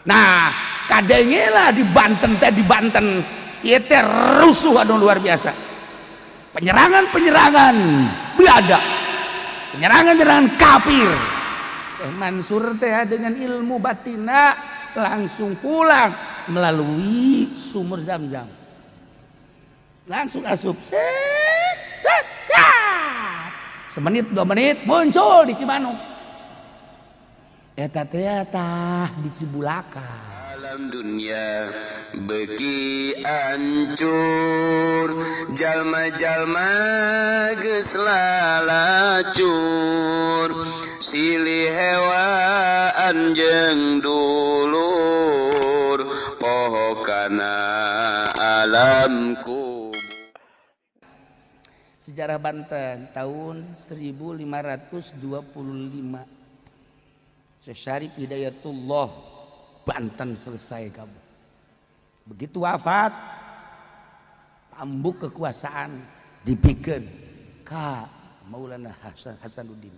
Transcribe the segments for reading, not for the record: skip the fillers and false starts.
Nah, kadenge lah di Banten teh, di Banten ieu teh rusuh anu luar biasa, penyerangan-penyerangan Belanda, penyerangan-penyerangan kafir. Syekh Mansur teh dengan ilmu batina langsung pulang melalui sumur Zam-Zam, langsung asup set, semenit 2 menit muncul di Cimanuk. Eta teh tah di Cibulakan. Alam dunia beki ancur, jalma-jalma geus lalacur, silih hewaan jeung dulur, poho kana alam kubur. Sejarah Banten tahun 1525, Syekh Syarif Hidayatullah, Banten selesai kamu. Begitu wafat, tambuk kekuasaan dibikin ka Maulana Hasan Hasanuddin.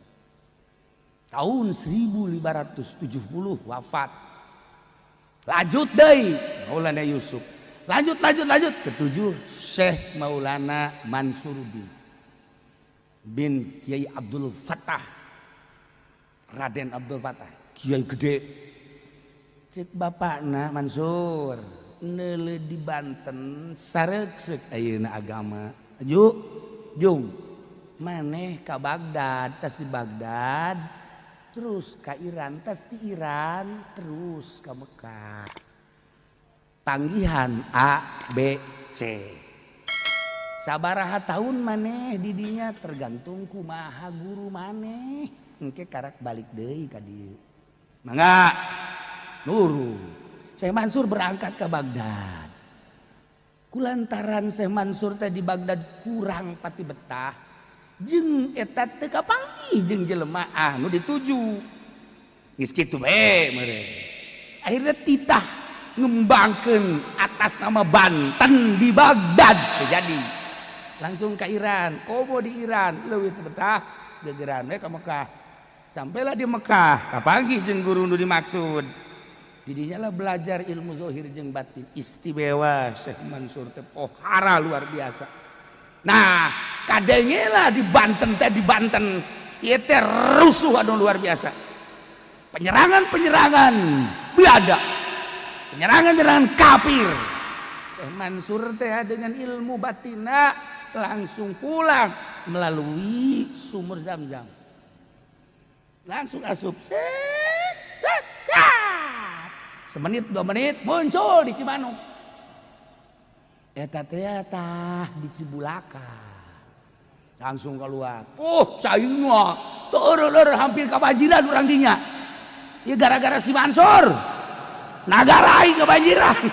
Tahun 1570 wafat, lanjut deh Maulana Yusuf, lanjut, lanjut, lanjut, ketujuh Syekh Maulana Mansuruddin bin Kiai Abdul Fattah, Raden Abdul Fattah, Kiai gede. Cek bapakna, "Mansur, neule di Banten sareuk ayeuna agama ju jung maneh ka Baghdad, tas di Baghdad terus ka Iran, tas di Iran terus ka Mekah, panggihan A B C. Sabaraha tahun maneh didinya tergantung kumaha guru maneh. Engke karak balik deui ka dieu." Mangga nuru. Syekh Mansur berangkat ke Baghdad. Kulantaran Syekh Mansur teh di Baghdad kurang pati betah jeung eta teu kapanggih jeung jelema anu dituju, geus kitu bae meureun. Akhirnya titah ngembangkeun atas nama Banten di Baghdad terjadi, langsung ke Iran. Komo di Iran leuwih teu betah, gegeran we ka Mekah. Sampailah di Mekah, kapanggih jeung guru nu dimaksud. Didinya lah belajar ilmu zohir jeung batin. Istimewa Syekh Mansur teh, pohara luar biasa. Nah, kadenge lah di Banten teh, di Banten ieu teh rusuh anu luar biasa, penyerangan-penyerangan Belanda, penyerangan-penyerangan kafir. Syekh Mansur teh dengan ilmu batina langsung pulang melalui sumur Zam-Zam, langsung asup set, semenit 2 menit muncul di Cimanuk. Eta teh tah di Cibulakan, langsung keluar. Oh, caina turun hampir kebanjiran orang dinya ya, gara-gara si Mansur nagara aing kebanjiran.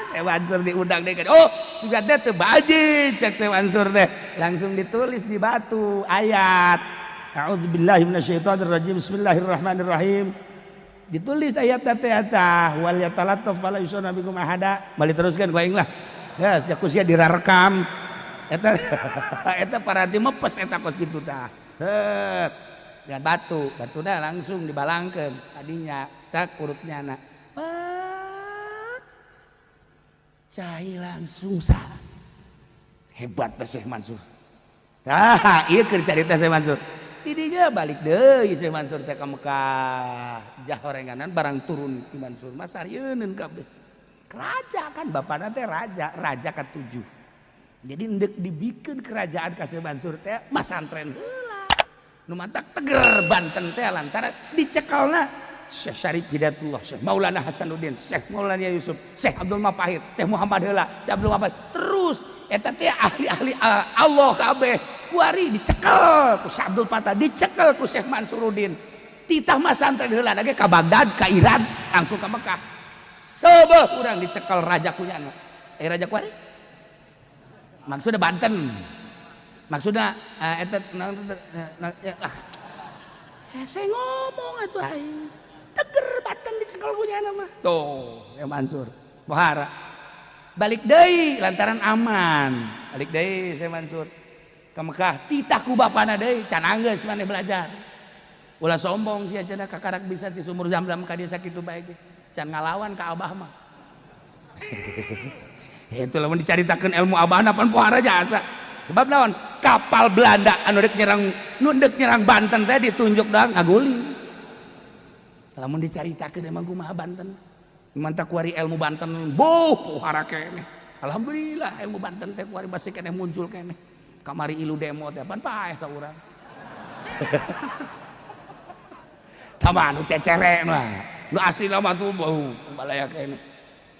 Syekh Mansur diundang deh. "Oh, sudah teh teu banjir," cek Syekh Mansur teh. Langsung ditulis di batu ayat A'udzubillahi minasyaitonirrajim, bismillahirrahmanirrahim. Ditulis ayat teh eta wal yatalattaf wala yusona bikum ahada. Balik teruskan ku aing lah ya, sejak usia dirarekam eta eta paranti mepes eta kos kitu tah. Het ya, batu batuna langsung dibalangkeun tadinya tak urutnya na pat cai langsung sah. Hebat teh Syekh Mansur. Tah, ieu keur carita Syekh Mansur. Tidinya balik deui Syekh Mansur teh ka Mekah. Jahorenganan barang turun ti Mansur mah sarieun kabeh. Raja kan bapakna teh raja, raja ketujuh. Jadi endek dibikin kerajaan ka Syekh Mansur teh masantren heula. Nu matak teger Banten teh lantaran dicekalna Syekh Syarif Hidayatullah, Syekh Maulana Hasanuddin, Syekh Maulana Yusuf, Syekh Abdul Mapahir, Syekh Muhammad heula, Syekh Abdul Mapahir. Terus eta teh ahli-ahli Allah kabeh. Kuari dicekel ku Syekh Abdul Fatah, dicekel ku Syekh Mansuruddin. Titah masantren heula ge ka Baghdad, ka Iran, langsung ka Mekah. Seubeuh urang dicekel raja kunyana. Eh, raja kuari? Maksudnya Banten. Maksudnya eta ya, ah. Eh, saya ngomong atuh aing. Teger Banten dicekel kunyana mah. Tuh, ya Mansur. Pohara. Balik deui lantaran aman. Balik deui Syekh Mansur ke Mekah. Titah ku bapana deui, "Can anggeus maneh belajar. Ulah sombong sia," cenah, "kakarak bisa ti sumur Zam-Zam ka dieu sakitu bae ge. Can ngalawan ka abah mah. Itu lamun dicaritakeun ilmu abahna pan pohara jasa. Sebab naon? Kapal Belanda anu rek nyerang, nu deuk nyerang Banten teh ditunjuk doang ngaguling. Lamun dicaritakeun emang kumaha Banten? Mantap kuari ilmu Banten, boh pohara keneh. Alhamdulillah ilmu Banten teh kuari masih keneh muncul keneh. Kamari ilu demo teh pan paeh ka urang. Tama nu cecere mah. Nu asli mah tuh bau balaya keneh.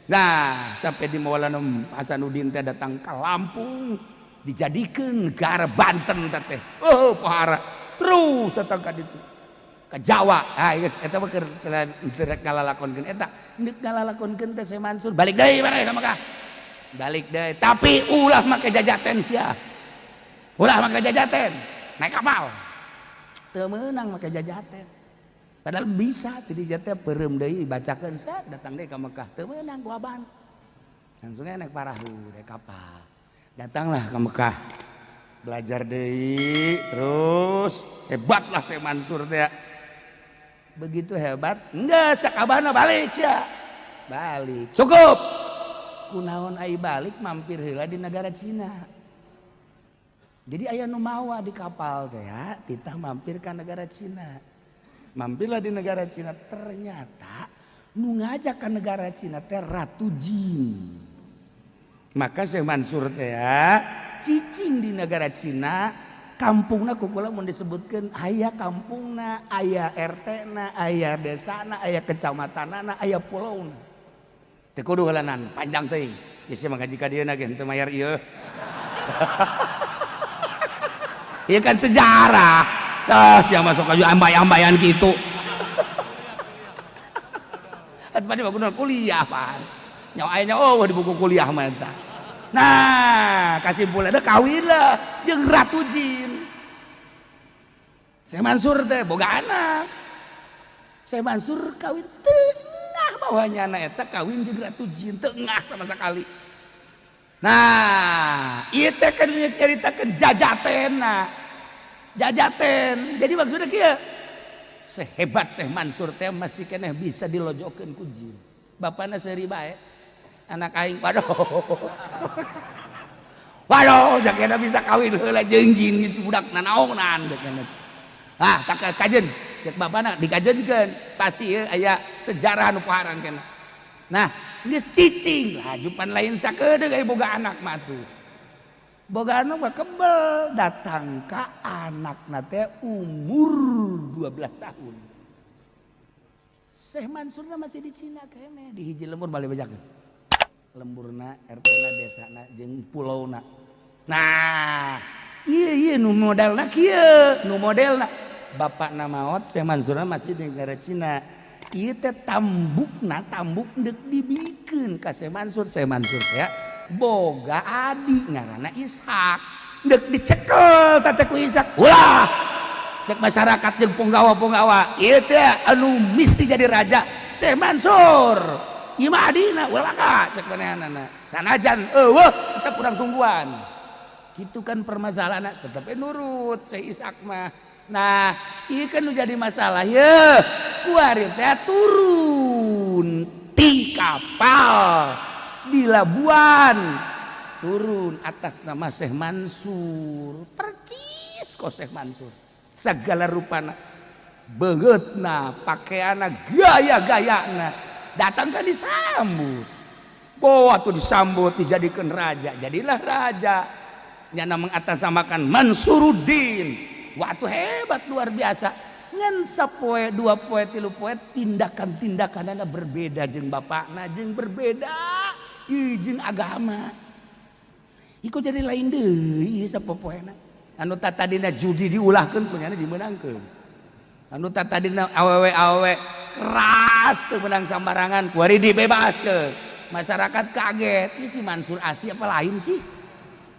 Nah, sampai di Maulana Hasanuddin teh datang ke Lampung, dijadikan negara Banten teh. Oh, pohara. Terus datang ka ditu. Ke Jawa. Ah, geus eta mah keur rek ngalalakonkeun eta. Deuk ngalalakonkeun teh Syekh Mansur balik deui mana ka Mekah. Balik deui, tapi ulah make jajaten sia. Ulah make jajaten, naik kapal. Teu meunang make jajaten. Padahal bisa ti dieu teh peureum deui bacakeun sat datang deui ka Mekah. Teu meunang ku aban. Langsungnya naik parahu, naik kapal. Datanglah ke Mekah. Belajar deui, terus hebatlah Syekh Mansur teh. Begitu hebat, enggak sakabana balik sia. Balik. Cukup. Kunaon ai balik mampir heula di negara Cina. Jadi aya nu mawa di kapal teh ya, titah mampir ka negara Cina. Mampirlah di negara Cina, ternyata nu ngajak ke negara Cina teh Ratu Jin. Maka Syekh Mansur teh ya, cicing di negara Cina, kampungna kukula mun disebutkeun aya kampungna, aya RT-na, aya desana, aya kecamatanana, aya pulauna. Teu kudu heulanan, panjang teuing. Geus mah ngaji ka dieu ge teu mayar ieu. Ieu kan sejarah. Ah, sia masuk aja ambay-ambayan gitu. Atuh mah kudu kuliah pan. Nyawa aya oh di buku kuliah mah eta. Nah, kasimpulanna kawinlah jeung Ratu Jin. Syekh Mansur teh boga anak. Syekh Mansur kawin tengah bawahnya anak eta kawin jeung Ratu Jin tengah sama sekali. Nah, ieu teh kan nyaritakeun jajatena. Jajaten. Jadi maksudnya kieu, sehebat Syekh Mansur teh masih keneh bisa dilojokeun ku jin. Bapana seuri bae. Anak aing waduh. Waduh, jakena bisa kawin heula jeung jin geus budak nanaonan dek. Ah, tak kajen. Cek bapana dikajenkeun. Pasti ieu aya sejarah nu paharang kena. Nah, geus cicing lajupan lain sakedeung aya boga anak mah tuh. Boga anak mah kebel datang ka anakna teh umur 12 tahun. Syekh Mansurna masih di Cina keneh di hiji lembur balik bejakeun. Lemburna, RT-na, desana jeung pulauna. Nah, ieu ieu nu modelna kieu, nu modelna bapakna maot Syekh Mansurna masih di negara Cina. Ieu teh tambukna tambuk deuk dibikeun ka Syekh Mansur, Syekh Mansur teh boga adi ngaranna Ishak. Deuk dicekel teh ku Ishak. Ulah. Cek masyarakat jeung punggawa-punggawa, ieu teh anu misti jadi raja Syekh Mansur. Ieu mah adina ulah maka cek manehanana. Sanajan eueuh tetep urang tungguan. Kitu kan permasalahanna tetep nurut Syekh Ishak mah. Nah, ieu kan nu jadi masalah ye. Kuari teh turun ti kapal di Labuan. Turun atas nama Syekh Mansur. Percis kok Syekh Mansur. Segala rupana beungeutna, pakaianna, gaya-gayana. Datang kan disambut. Bawa tuh disambut dijadikan raja. Jadilah raja. Nyana mengatasnamakan Mansuruddin. Waktu hebat luar biasa. Ngan sapoe, dua poe, tilu poe tindakan-tindakanana berbeda jeung bapakna jeung berbeda jeung agama. Iku jadi lain deui sapopoena. Anu tadina judi diulahkeun kunyana dimeunangkeun. Anu tadina awewe-awewe keras teu meunang sambarangan kuari dibebaskeun. Masyarakat kaget, ini si Mansur asli apa lain sih?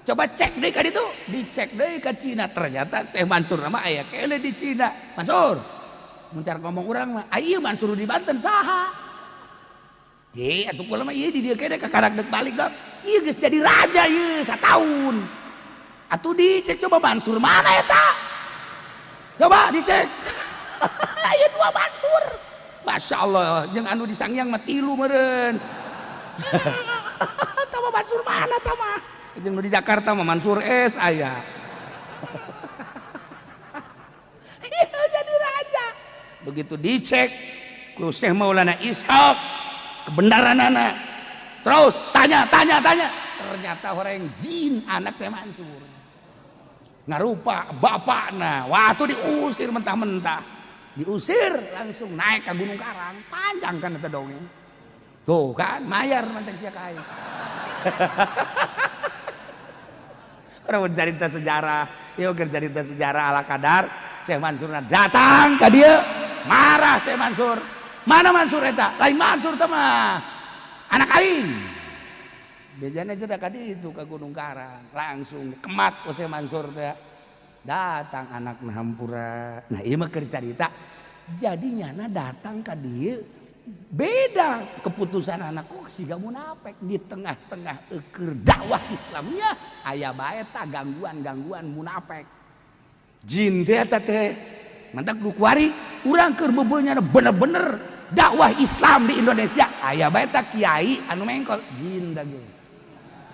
Coba cek deh ka ditu, dicek deh ke Cina. Ternyata Syekh Mansur nama aya kele di Cina. Mansur, mun cara ngomong urang mah, ieu Mansur di Banten saha? Ye, atuh kula mah ieu di dieu kene kakarak deuk balik dong. Ieu geus jadi raja ieu sataun. Atuh dicek coba Mansur mana eta? Coba dicek. Aya dua Mansur. Masya Allah jeung anu di Sangiang mah tilu meureun. Tah mah Mansur mana tah mah? Jeung nu di Jakarta mah Mansur S aya. Jadi raja. Begitu dicek ku Syekh Maulana Ishaq kebenaran anak. Terus tanya tanya tanya, ternyata orang jin anak Syekh Mansur. Ngarupa bapakna, waktu diusir mentah-mentah. Diusir langsung naik ke Gunung Karang, panjang kan eta dongeng. Tuh kan mayar mantek sia ka aing. Urang cerita sejarah, ieu keur cerita sejarah ala kadar. Syekh Mansurna datang ka dieu, marah Syekh Mansur. Mana Mansur eta? Lain Mansur teh mah. Anak aing. Bejana sudah ka ditu ka Gunung Karang, langsung kemat ku Syekh Mansur teh. Datang anak hampura. Nah ieu mah keur carita. Jadi nyana datang ka dieu beda keputusan anak kok siga munafik di tengah-tengah keur dakwah Islamiyah aya bae ta gangguan-gangguan munafik. Jin teh eta teh mantak nu kuari urang keur beubeuna bener-bener dakwah Islam di Indonesia aya bae ta kiai anu mengkol jin dage.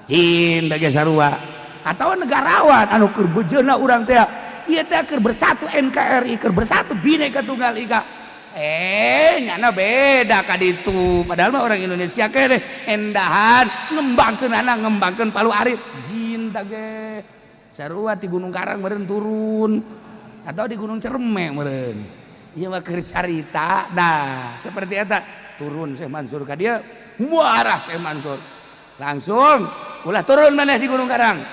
Jin dage sarua. Atau negarawan anu keur bejeuna urang teh ieu teh keur bersatu NKRI keur bersatu Bhinneka Tunggal Ika. Nyana beda ka ditu padahal mah orang Indonesia keneh endahan ngembangkeun anak ngembangkeun Palu Arit jin tage sarua di Gunung Karang meureun turun atau di Gunung Cerme meureun ieu mah keur carita. Nah seperti eta turun Syekh Mansur ka dieu muarah Syekh Mansur langsung ulah turun maneh di Gunung Karang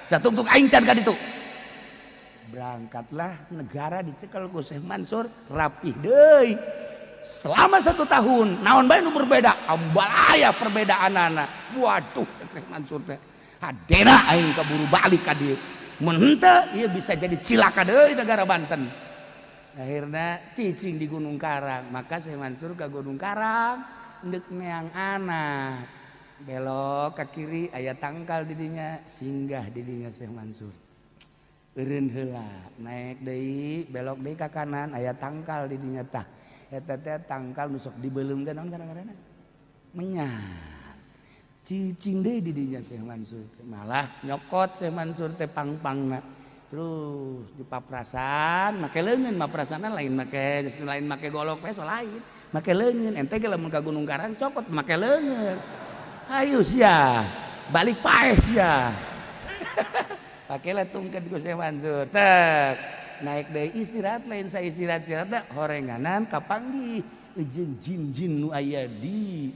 satungtung aing can ka ditu. Berangkatlah negara dicekel ku Syekh Mansur rapih deui selama 1 tahun naon bae nu berbeda ambalaya perbedaanana. Waduh Syekh Mansur teh hadena aing kaburu balik ka dieu mun henteu ieu bisa jadi cilaka deui negara Banten. Akhirna cicing di Gunung Karang, maka Syekh Mansur ka Gunung Karang deuk neang anak belok ke kiri aya tangkal didinya singgah didinya Syekh Mansur. Eureun heula naik deui belok deui ka kanan aya tangkal didinya tah eta teh tangkal nu sok dibeuleum teh naon kadang-kadang menyat cicing deui didinya Syekh Mansur malah nyokot Syekh Mansur teh pang-pangna terus dipaprasan make leungeun maprasana lain make golok peso lain make leungeun ente ge lamun ka Gunung Karang cokot make leungeun ayo sia balik paeh sia. Pakailah tungket ku Syekh Mansur tek naik deui istirahat lain sa istirahat horenganan kapanggih jeung jin-jin nu aya di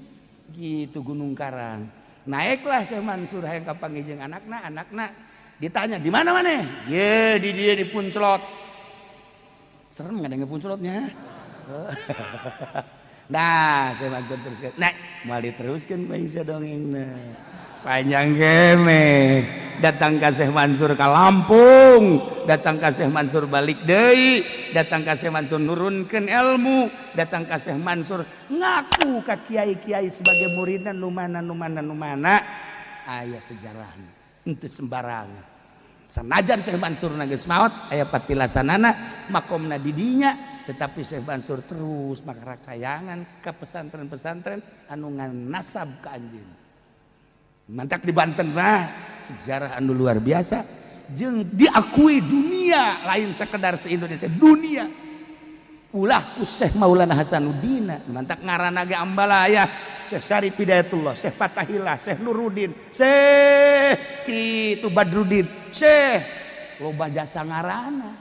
gitu Gunung Karang. Naiklah Syekh Mansur hayang kapanggih jeung anakna, anakna ditanya di mana maneh? Ye di dieu di Punclot. Serem ngadenge Punclotnya. Nah, Syekh Mansur teruskeun. Nah, moal diteruskeun bae sia dongengna. Panjang kene. Datang ka Syekh Mansur ka Lampung, datang ka Syekh Mansur balik deui, datang ka Syekh Mansur nurunkeun ilmu, datang ka Syekh Mansur ngaku ka kiai-kiai sebagai muridna nu mana nu mana nu mana aya sejarahna. Henteu sembarangan. Sanajan Syekh Mansur geus maot aya patilasanana makomna di dinya, tetapi Syekh Mansur terus makarakayangan ka pesantren-pesantren anu nganasab ka anjeun. Mantak di Banten mah sejarah anu luar biasa jeung diakui dunia lain sekedar se-Indonesia dunia. Ulah ku Syekh Maulana Hasanuddin mantak ngaranna ge ambalaya Syekh Syarif Hidayatullah, Syekh Fatahillah, Syekh Nuruddin, Syekh kitu Badruddin, Syekh loba jasa ngaranna.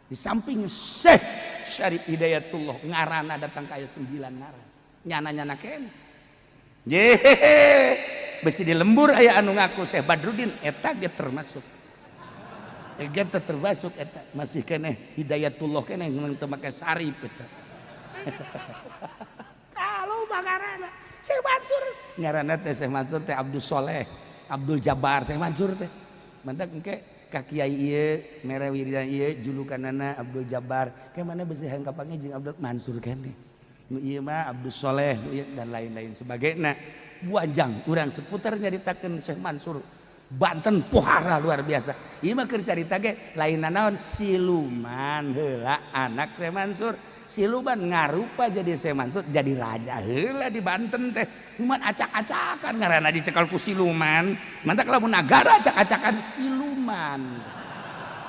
Di samping Syekh Syarif Hidayatullah ngaranna datang kaya 9 ngaran. Nyana-nyana keneh. Yehehe. Besi di lembur aya anu ngaku Syekh Badruddin eta ge termasuk. Ge termasuk eta masih keneh Hidayatullah keneh mun teu make Syarif eta. Kalau ngaranna Syekh Mansur ngaranna teh Syekh Mansur teh Abdul Soleh, Abdul Jabbar Syekh Mansur teh. Mantak engke ka kiai ieu mere wiridan ieu julukanana Abdul Jabbar. Ke mana besi hayang kapanggih jeung Abdul Mansur keneh. Nu ieu mah Abdul Soleh dan lain-lain sebagainya. Wajang urang seputar nyaritakeun Syekh Mansur. Banten pohara luar biasa. Ieu mah keur carita ge lain naon siluman heula anak Syekh Mansur. Siluman ngarupa jadi Syekh Mansur jadi raja heula di Banten teh. Cuman acak-acakan ngaranna dicekal ku siluman. Mantak lamun nagara acak-acakan siluman.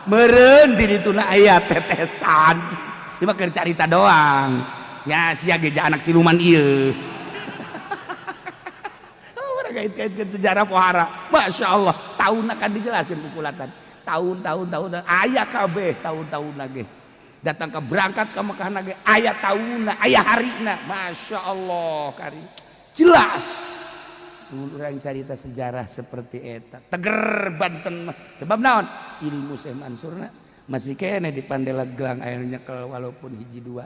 Meureun di dituna aya tetesan. Ieu mah keur carita doang. Nya sia ge anak siluman ieu. Kait-kaitkan sejarah pohara, masya Allah, tahun akan dijelaskan kukulatan, tahun-tahun tahun aya kabeh tahun-tahun lagi datang ke berangkat ke Mekah lagi aya tahun aya harina, masya Allah kari jelas. Orang cerita sejarah seperti eta teger Banten mah sebab naon ilmu Syekh Mansurna masih kene di Pandeglang aya nyekel walaupun hiji dua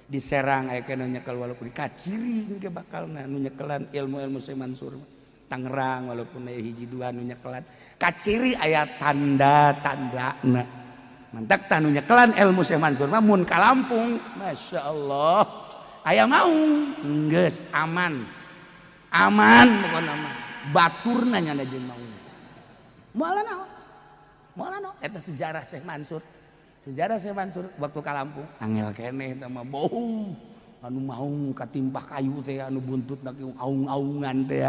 di Serang aya kene nyekel walaupun kaciri ke bakalna nu nyekelan ilmu-ilmu Syekh Mansur. Tangerang walaupun aya hiji dua nu nyekelan kaciri aya tanda-tandana mantak tah nu nyekelan ilmu Syekh Mansur mah mun ka Lampung masya Allah aya maung geus aman aman pokona mah baturna nyana jeung maung moal naon moal naon eta sejarah Syekh Mansur. Sejarah Syekh Mansur waktu ka Lampung angel keneh eta mah bau anu maung katimpah kayu teh anu buntutna aung-aungan teh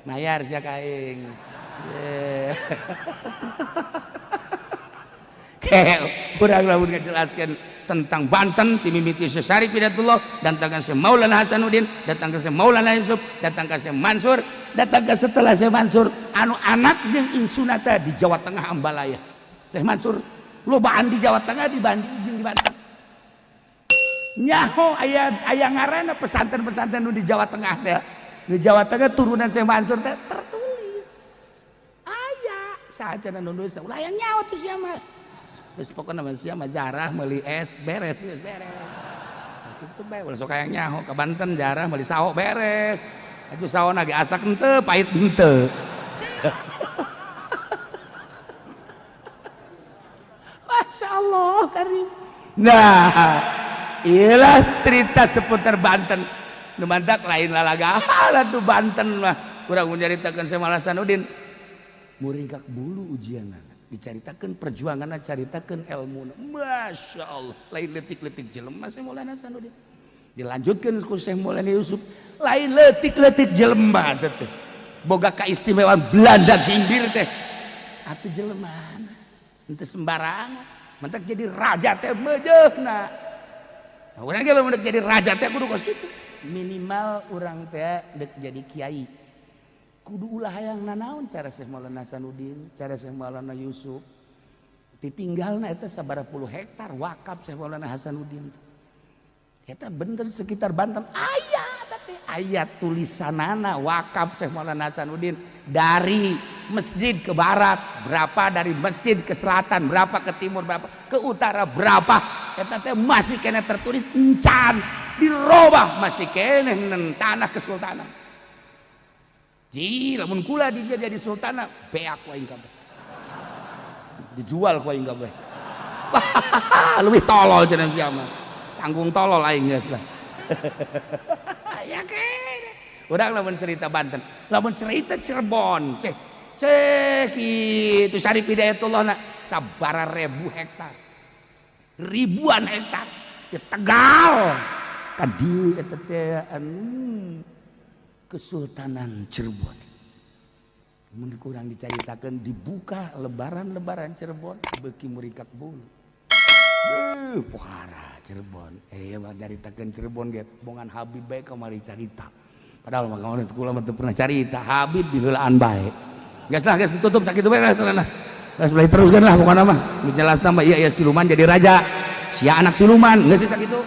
nayar sia ka aing. Kurang lamun ngajelaskeun tentang Banten ti mimiti Syekh Syarif Hidayatullah datang ke Syekh Maulana Hasanuddin, datang ke Syekh Maulana Yusuf, datang ke Syekh Mansur, datang ke setelah Syekh Mansur anu anak jeung incuna teh di Jawa Tengah Ambalaya. Syekh Mansur lobaan di Jawa Tengah dibanding jeung di Banten. Nyaho aya aya ngaranna pesantren-pesantren nu di Jawa Tengah teh. Di Jawa Tengah turunan Syekh Mansur teh tertulis. Aya saha nu nulis ulah yang nyawa tuh sia mah. Geus pokona mah sia mah jarah meuli es beres geus beres. Kitu bae ulah sok hayang nyaho ka Banten jarah meuli sawo beres. Atuh sawo ge asak henteu pahit henteu. Masya Allah karim. Nah, iyalah cerita seputar Banten. Nu mantak lain lalaga tuh Banten mah. Kurang menceritakan Syekh Maulana Hasanuddin. Muringkak bulu ujianana. Dicaritakeun perjuanganna, caritakeun ilmuna. Masya Allah, lain leutik-leutik jelema Syekh Maulana Hasanuddin. Dilanjutkeun ku Syekh Maulana Yusuf, lain leutik-leutik jelema teh. Boga kaistimewaan Belanda gimbir teh. Atuh jelema henteu sembarangan. Mentak jadi raja teh meujeuhna. Nah, urang ge lamun jadi raja teh kudu kos kitu. Minimal urang teh dek jadi kiai. Kudu ulah hayang nanaon cara Syekh Maulana Hasanuddin, cara Syekh Maulana Yusuf. Ditinggalna eta sabaraha puluh hektar wakaf Syekh Maulana Hasanuddin. Eta bener sekitar Banten aya teh aya tulisanana wakaf Syekh Maulana Hasanuddin dari masjid ke barat berapa, dari masjid ke selatan berapa, ke timur berapa, ke utara berapa. Eta teh masih kena tertulis encan dirobah masih kena tanah kesultanan. Ji lamun kula dia jadi sultana beak ku aing kabeh. Dijual ku aing kabeh. Leuwih tolol cenah sia mah. Tanggung tolol aing geus lah. Ya kene. Urang lamun cerita Banten, lamun cerita Cirebon, ceh ceh kitu Syarif Hidayatullah na sabaraha ribu hektar. Ribuan hektar di Tegal. Ka dieu eta teh anu Kesultanan Cirebon. Mun kurang dicaritakeun dibuka lebaran-lebaran Cirebon beuki muringkak bulu. Pohara Cirebon. Mah caritakeun Cirebon ge bongan Habib bae kamari carita. Padahal mah kamari kula mah teu pernah carita, Habib diheulaan bae. Geus lah geus tutup sakitu bae lah. Geus boleh teruskeun lah pokona mah. Nu jelasna mah ieu siluman jadi raja. Sia anak siluman, geus sakitu.